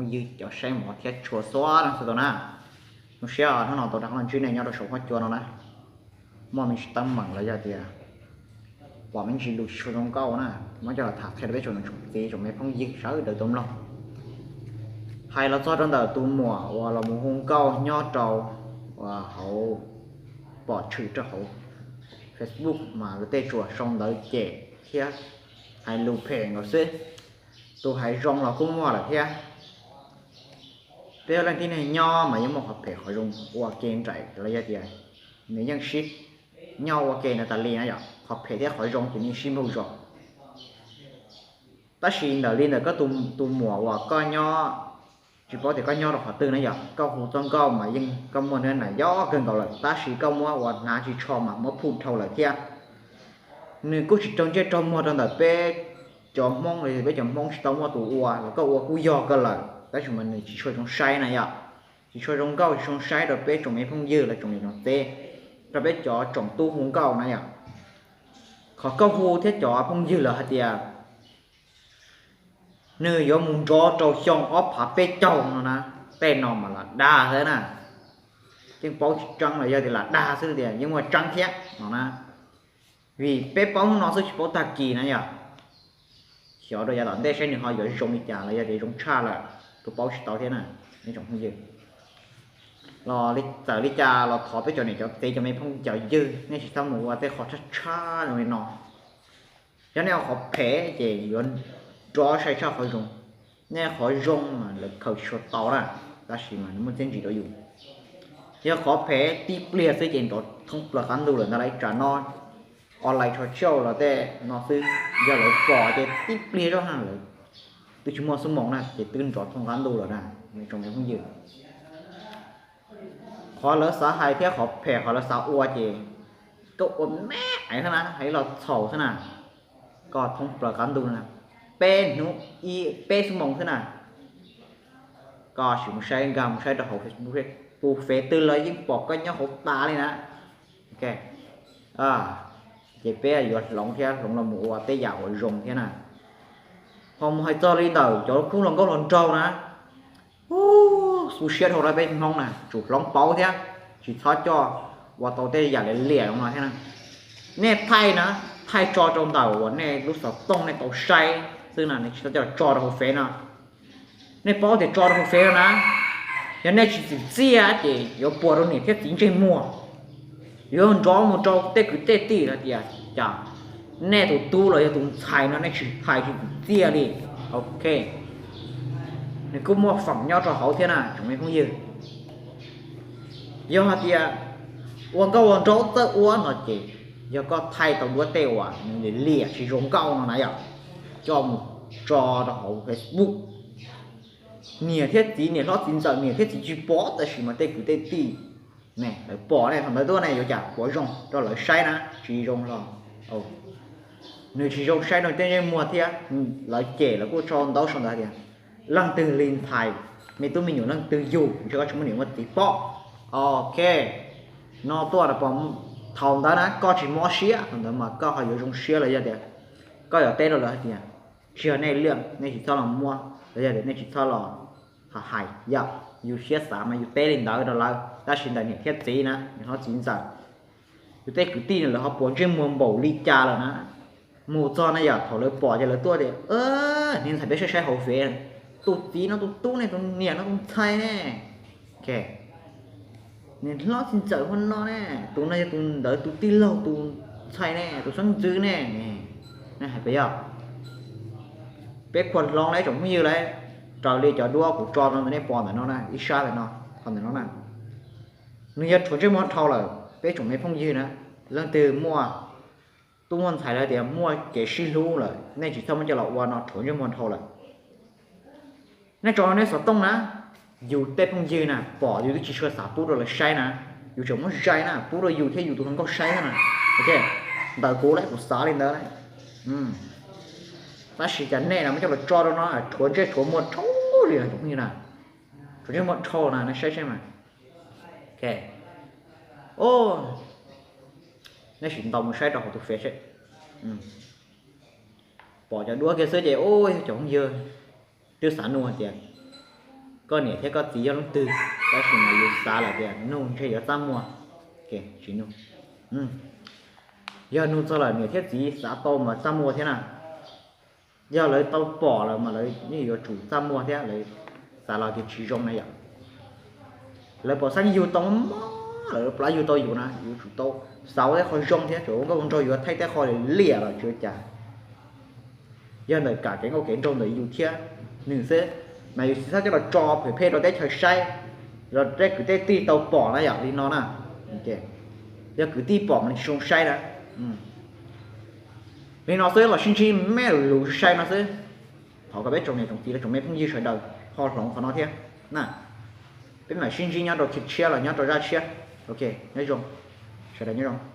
Ywg cov saib mus thiab tshua xua no xwb tau na. Zoo siab hnub no tau rov qab los ntsib nej nyob rau saum huab cua no na. Muaj me ntsis teeb meem los yog tias pom me ntsis lus tsis tshua zoo nkauj na, muab coj los tham qhia rau peb tsoom niam tsoom txiv tsoom me phooj ywg sawv daws tau mloog. Hais los txog rau ntawm tus muam uas los mus hu nkauj nyob rau hauv, pom tshwm rau hauv Facebook mas luag tej tsuas sau ntawv cem thiab hais lus phem nkaus xwb. Tus hais zoo los kuj muaj lawm thiab. Peb leej tib neeg nyob mas yeej muaj qhov phem qhov zoo ua ke nraim los yog tias nws yeej sib nyob ua ke ntawd tas li na yom. Qhov phem thiab qhov zoo ces nws sib npaug zos. Tab sis ntawm li ntawm koj tus muam uas koj nyob, tsis paub tias koj nyob rau qhov twg na yom, koj hu txoj nkauj mas yeej koj muaj nab na yob kawg nkaus lawm, tab sis koj muab ua hnav tsis tsho mas muab phuj dhau lawm thiab. Nws kuj tsis raug ntsej raug muag rau ntawm peb cov Hmoob los peb cov Hmoob tsis tau muaj tus ua los koj ua kuj yog koj lawm, tab sis mas nws tsis tshua zoo saib na yom. Tsis tshua zoo nkauj tsis zoo saib rau peb tsoom me phooj ywg los tsoom niam tsoom txiv, rau peb cov tsoom tub hu nkauj na yom. Qhov koj hu thiab cov phooj ywg lawv hais tias nws yuav mus nrov rau xyoo ob phav peb caug no na, tej no mas lam dag xwb na. Yeej paub tsis tseeb los yog tias lam dag xwb tias yeej muaj tseeb thiab no na. Vim peb paub hnub no xwb tsis paub tag kis na yom. Xyov rau yav tom ntej saib nws ho yuav zoo li cas los yog tias zoo tshaj lawm, kuj paub tsis tau thiab na. Tsoom phooj ywg los txawm li cas los thov peb cov niam cov txiv cov me phooj cov ywg nej tsis txhob mus ua tej qhov tshaj tshaj zoo li no. Yog nej ua qhov phem ces yuav nrov sai tshaj qhov zoo. Nej qhov zoo mas lawv khaws tsis tshua tau na, tab sis mas nws muaj txiaj ntsig rau yus. Yog qhov phem tib pliag xwb ces nrov thoob plaws qab ntuj lawm ntag lauj. Tsam no online tshov tsauj los tej no xwb, yog lawv pom ces tib pliag zoj na lawv twb tsis muaj xuab moos na ces twb nrov thoob qab ntuj lawm na. Tsoom phooj ywg, qhov lawv xav hais thiab qhov phem qhov lawv xav ua ces koj ua me ais xwb na, hais los txhaum xwb na, koj thoob plaws qab ntuj na. Peb hnub ib peb xuab moos xwb na, koj sim mus saib nkag mus saib rau hauv Facebook, tus fev twg los yeej pom koj nyob hauv tas li na. Ces peb yuav hloov thiab hloov los mus ua tej yam uas zoo thiab na. Ho mus hais txog li ntawm cov khub hluas nkauj hluas nraug na, xu siab dhau rau peb Hmoob na, tsum hloov pauv thiab tsis txhob coj ua tau tej yam liam liam no thiab na. Nej thaij na, thaij tso rau ntawm uas nej lub xov tooj nej tau saib xwb na, nej tsis txhob coj tso rau hauv fev no. Nej paub tias tso rau hauv fev no na, yog nej tsis txim txiaj ces yuav puas rau niam thiab txiv ntsej muag, yuav nrov mus rau tej kwv tej tij hais tias cas nej tus tub los yog tus ntxhais no nej tsis hais tsis txim txiaj li. Ok, nws kuj muaj feem nyob rau hauv thiab na tsoom me phooj ywg. Yog hais tias ua nkauj ua nraug txawj ua no ces yog koj thaij tau duab tej uas nws liam tsis zoo nkauj no na yom, coj mus tso rau hauv Facebook, niam thiab txiv niam hlob txiv ntxawm niam thiab txiv tsis pom tab sis mas tej kwv tej tij lawv pom ne, thaum ntawd tuaj ne yuav cas puas zoo rau lawv saib na, tsis zoo los nws tsis zoo saib rau tej ntsej muag thiab. Lawv cem lawv kuj sau ntawv sau ntawv tias leej twg li ntxhais, me tub me nyuam leej twg yug ntshe koj tsis muaj niam muaj txiv pom. Ok, no tuaj rau pom, thaum ntawd na koj tsis mob siab, thaum ntawd mas koj ho yuav zoo siab los yog tias koj yuav teb rau lawv hais tias tsis yog nej liam, nej tsis txhob los muab los yog tias nej tsis txhob los hais yom. Yus siab xav mas yus teb li ntawd rau lawv, tab sis ntawm niam thiab txiv na, niam hlob txiv ntxawm, yus tej kwv tij lawv ho puas ntsej muag npaum li cas lawm na. Mus txog na yom, thaum lawv pom ces lawv tuaj tias niag ntxhais peb saib saib hauv fev, tus txiv no tus tub ne, tus niam no tus ntxhais ne, niam hlob txiv ntxawm hua no ne, tus no yog tus ntawd tus tij laug tus ntxhais ne, tus xeeb ntxwv ne. Nej hais puas yog? Peb khuam hloov lawm tsoom phooj ywg lawm, raws li cov duab kuv tso no ntawd nej pom ntawm no na, ib sab ntawm no, qhov ntawm no na, nws yog rhuav ntsej muag dhau lawm peb tsoom me phooj ywg na. Leej twg muaj tub muaj ntxhais lawm tias muaj kev sib hlub lawm nej tsis txhob muab coj los ua no, rhuav ntsej muag dhau lawm. Nej tso nej xov tooj na, yus tej phooj ywg na pom yus twb tsis tshua xav pub rau lawv saib na, yus tseem muab zais na pub rau yus thiab yus tus hluas nkauj saib na. Ntawm kuv lawm kuv xav li ntawd. Tab sis cas nej na muab coj los tso rau no rhuav ntsej rhuav muag dhau li na tsoom phooj ywg na, rhuav ntsej muag dhau na nej saib saib mas. Nej sim ntaus mus saib rau hauv tus fev seb, pom cov duab kiag xwb ces yog cov phooj ywg twb xav nug hais tias Koj niam thiab koj txiv yog leej twg, tab sis mas yus xav lawm tias nug ntshe yuav txaj muag, tsis nug. Yog nug txog lawm niam thiab txiv xav tau mas txaj muag thiab na. Yog lawv tau pom lawm mas lawv yeej yuav tsum txaj muag thiab, lawv xav los tias tsis zoo na yom. Lawv pom xeeb yug tau mob, lawv plab yug tau yus na, yuav tsum tau xav tej qho zoo thiab, tsuas ua nkauj ua nraug yuav thaij tej qho liam los tsis ua cas. Yog ntawm kam kev nkauj kev nraug ntawm yus thiab nws xwb, mas yus tsis txhob coj los tso phem phem rau teb chaws saib, los tej kwv tej tij tau pom na yom, li no na. Yog kwv tij pom mas tsis zoo saib na. Li no xwb, los sib ntsib me lus sai no xwb. Thov kom peb tsoom niam tsoom txiv los tsoom me phooj ywg sawv daws ho hloov qhov no thiab na. Peb mam sib ntsib nyob rau clip tshiab los nyob rau zaj tshiab. Ok, nyob zoo, sawv daws nyob zoo.